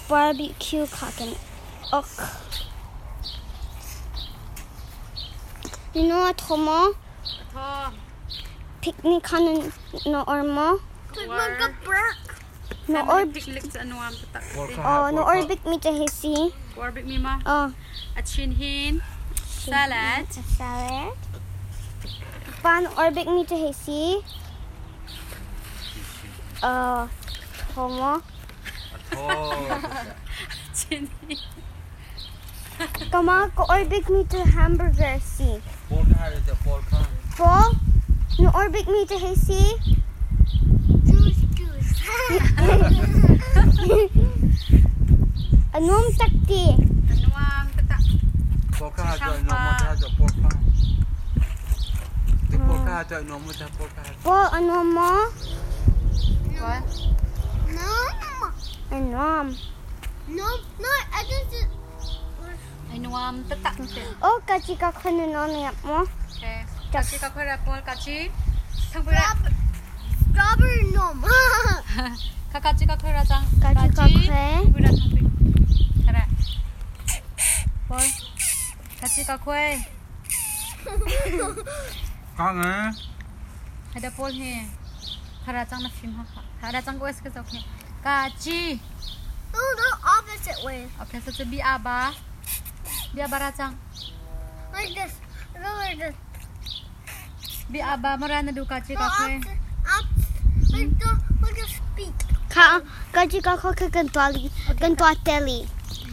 Barbecue kha kan ok. You know a thaw maw? A thaw. Picnic kha na or maw? Na or Picnic cu a nuam taktak. Oh, na or bik mi cu hi si. Or bik mi ma? Oh. A chin hin salad. Salad. Pan or bik mi cu hi si. Uh, thaw maw? A thaw. Chin hin. Kama ka or bik mi cu hamburger si. Paul kha hai te Paul kha. Paul, na or bik mi cu hi si. Juice, juice. A nuam tak ti. A nuam taktak. Paul kha hai te nuam mo te Paul kha. Te Paul kha hai te nuam mo te Paul kha. Paul, a nuam maw? What? No. A nuam. No, no, I just A nuam taktak te. Oh, kachi ka khonu no niap maw? Okay. Kachi ka khoi ra Paul kachi. Thang pui ra. Strawberry no. Ka kachi ka khoi ra cang. Kachi ka khoi. Thang pui ra thang pui. Khara. Paul. Kachi ka khoi. Ka nge. Hada Paul he. Khara cang na phim ha. Khara cang ko es ka okay. Kachi. No, the opposite way. Okay, so bi aba. Bi aba ra cang. Like this. No, like this. Bi aba mara na du kachi No, ka khoi. up, up. Like the, like a speak. Ka kachi ka kho kan tua li kan tua teli.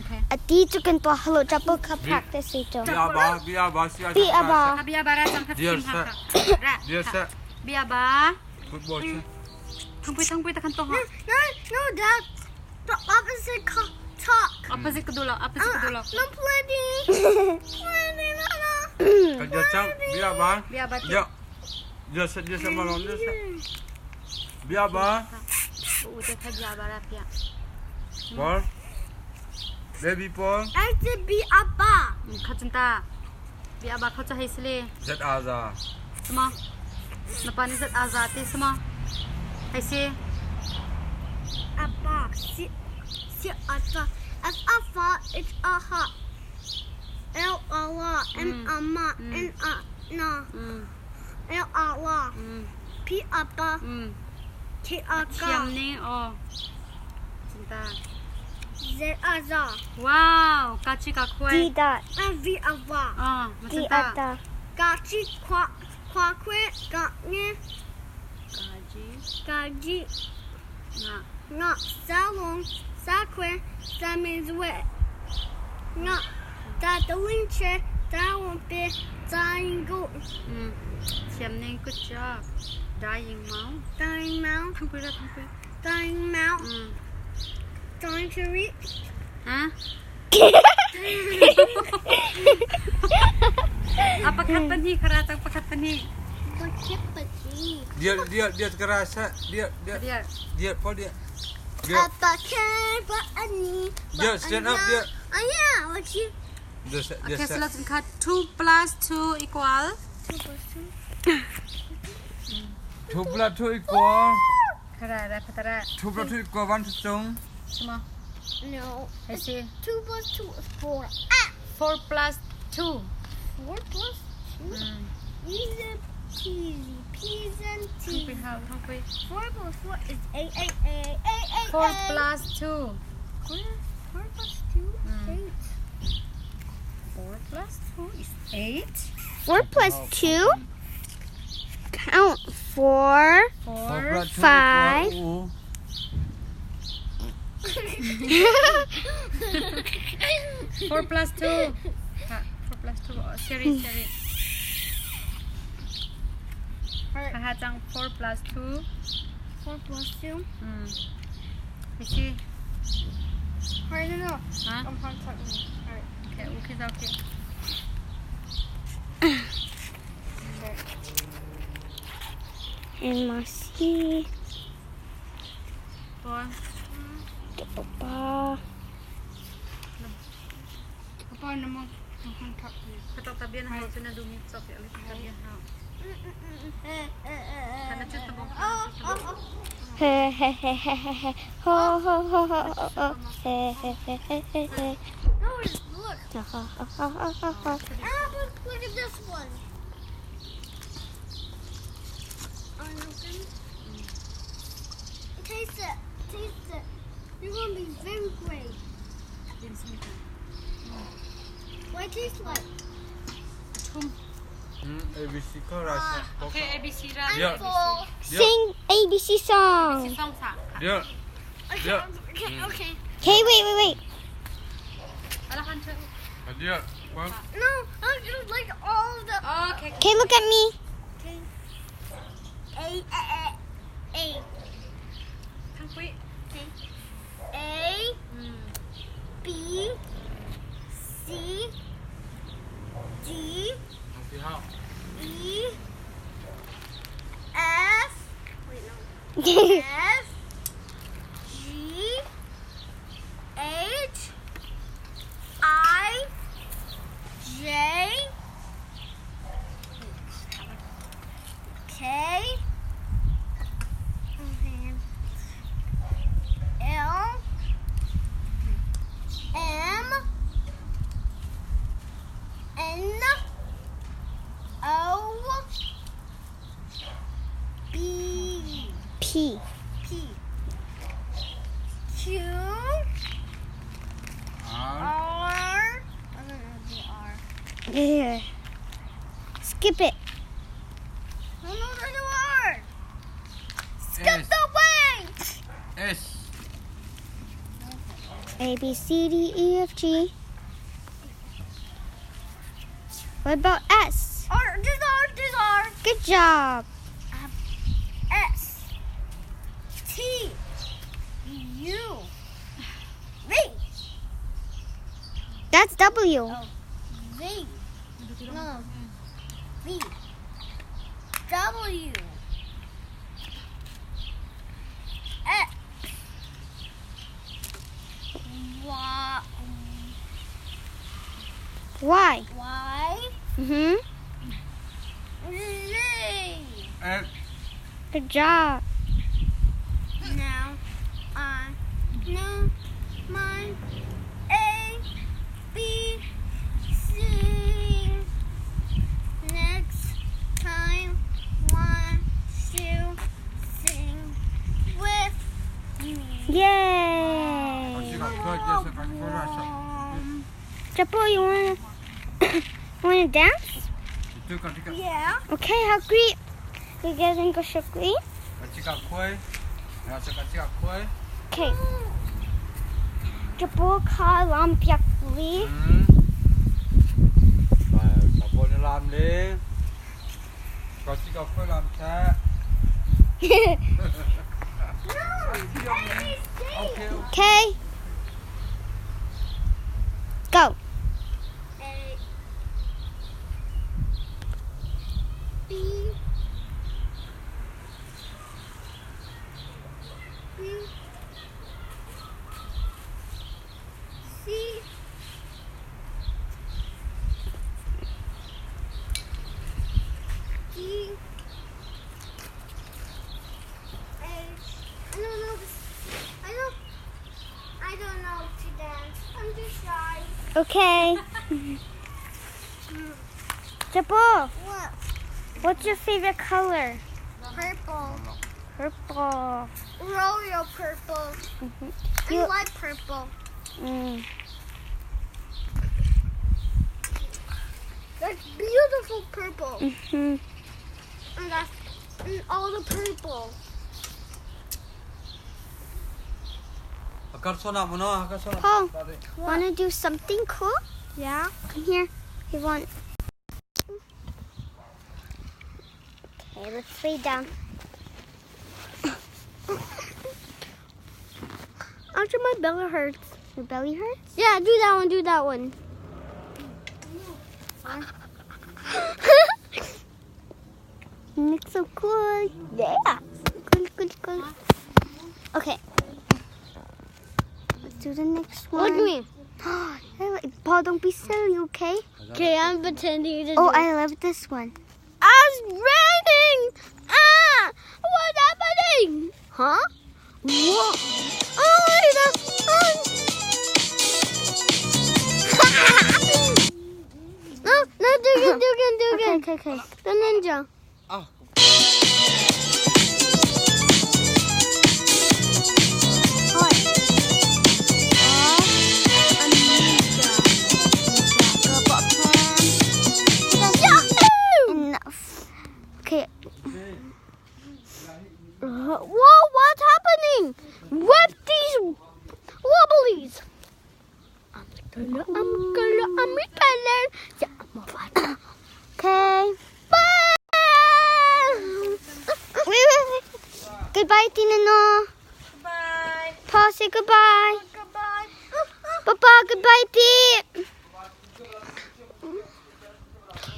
Okay. A ti chu kan tua halo chapo ka practice ito. Bi aba bi aba si Bi aba. Ka bi aba ra cang ka Dear phim ha. sir. Ra. Dear sir. Bi aba. Good boy. sir. Thang pui thang pui ta khan to ha. No, no, no, Dad. The opposite talk. Opposite ka dulo, opposite ka dulo. No, plenty. Plenty, no, no. Ka dia cang bi aba. Bi aba. Ya. Dia sir dia sir malon dia sir. Bi aba. U te tha bi aba ra pia. Paul. Baby Paul. I said be abba. Kha chun ta. Bi aba kha cha hai sile. Zat aza. Sama. Na pa ni zat aza te sama. Hai se. Abba. Si, si, abba. F alpha, H a ha. L a la, M a ma, N a na. L a la. P abba, K a Thiam ga. ni o. Chun ta. Z a za. Wow, kachi ka Di khoi. dot. And V a va. Ah, ma Di chun ta. ata. Gachi kwa kwa kwe ga ne Kaji gaji na. nga salon sa kwe sa means wet. Nga da delinche da won't be dying go Thiam ni good job. Dying mau. dying mouth Thang pui ra thang pui. dying mouth dying to reach. Ha? Ah, pakhat pan hi khara chang pakhat pan hi. Dia dia dia kerasa dia dia Dia. dia Paul dia. Dia Dia stand up dia. Oh yeah, what you Dia dia Okay, sir. so let's cut 2 plus 2 equal. 2 plus 2. 2 plus 2 equal. Khara ra khatara. 2 plus 2 equal 1 chung. Sama. No. Hai se. 2 plus 2 is 4. Ah! 4 plus 2. 4 plus 2? Easy peasy. Peas and Thang pui tea. hao thang pui. 4 plus 4 is 8, 8, 8, 8, 8, 4 8. plus 2. 4, 4 plus 2 is 8. 4 plus 2 is 8. 4 plus 2. Count 4. 4. plus 2 Five. equal. 4 plus 2. Ha, 4 plus 2. Oh, sorry, sorry. Ha ha chang 4 plus 2. 4 plus 2. You see? Alright, no, no. Huh? I'm contacting you. Alright. Okay, okay, okay. And masi. Paul. Papa. Papa, no more. I'm contacting you. Katok tabian hao chuna dumi chok ya tabian hao. Kana chut tabong. Oh, oh, oh. He he he he he he. Ho ho ho ho ho. Hey. No, look. Ha ha ha ha ha ha. Ah, look, look at this one. Unopen. Taste it. Taste it. You're gonna be very great. What it taste like? Thum. A B C ခရာရှာ Okay A B C ra. I'm Yeah. full. Sing ABC song. C song sa. ရ Okay, Yeah. okay, okay. Okay, wait, wait, wait. Ala kan chu. ရကွာ No, I just like all the Okay. Okay, look at me. Okay. A A A A Thang pui. A B C D ဒီဟော E F wait no F G H I J K L M N O B P. P Q အာ R I don't know the R. Yeah. Skip it. No, no, there's no R. Skip the way. S A B C D E F G. What about S? R, there's R, there's R. Good job. S T U V That's W. V No V W X Y Y. Y Mm-hmm. Z. S Good job. Now I know my A B C. Next time, want to sing with me. Yay. ဒီကခွာကျစကခရာရှာ Japo, you wanna you wanna dance? ဒီကဒီက Yeah. Okay, how great. You guys wanna go shukli? ဒီကခွဲရာစကဒီကခွဲ Okay. Japo ka lam piak li. ဟမ်ဘာပေါ်လမ်လေကတိကခွဲလမ်ချာ No. A B C. Okay. Okay. Go. A B B C D H I don't know this I don't know to dance. I'm too shy. Okay. Japo, What? what's your favorite color? Purple. Purple. Royal purple. Mhm. And You- light purple. That's beautiful purple. And that's and all the purple. အကတ်ဆနာမနောအကတ်ဆနာ Paul, wanna do something cool? Yeah. Come here. You want? Okay, let's lay down. Actually, my belly hurts. Your belly hurts? Yeah, do that one. Do that one. You look so cool. Yeah. Cool, cool, cool. Okay. Let's do the next one. Look at me. I like- Paul, don't be silly, okay? Okay, I'm pretending to. Oh, do I love this one. It's raining. Ah, what's happening? Huh? What? Oh, the, oh. Okay, okay. The ninja. Ah. Hi. A ninja. Yahoo! Enough. Okay. Whoa, what's happening? Whip these wobblies. I'm gonna, I'm gonna, I'm gonna. Yeah, I'm a Okay. Bye. Wait, wait, wait. Goodbye, Tinano. Bye. Paul, say goodbye. Goodbye. Papa, goodbye, Pete.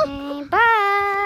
Okay, bye.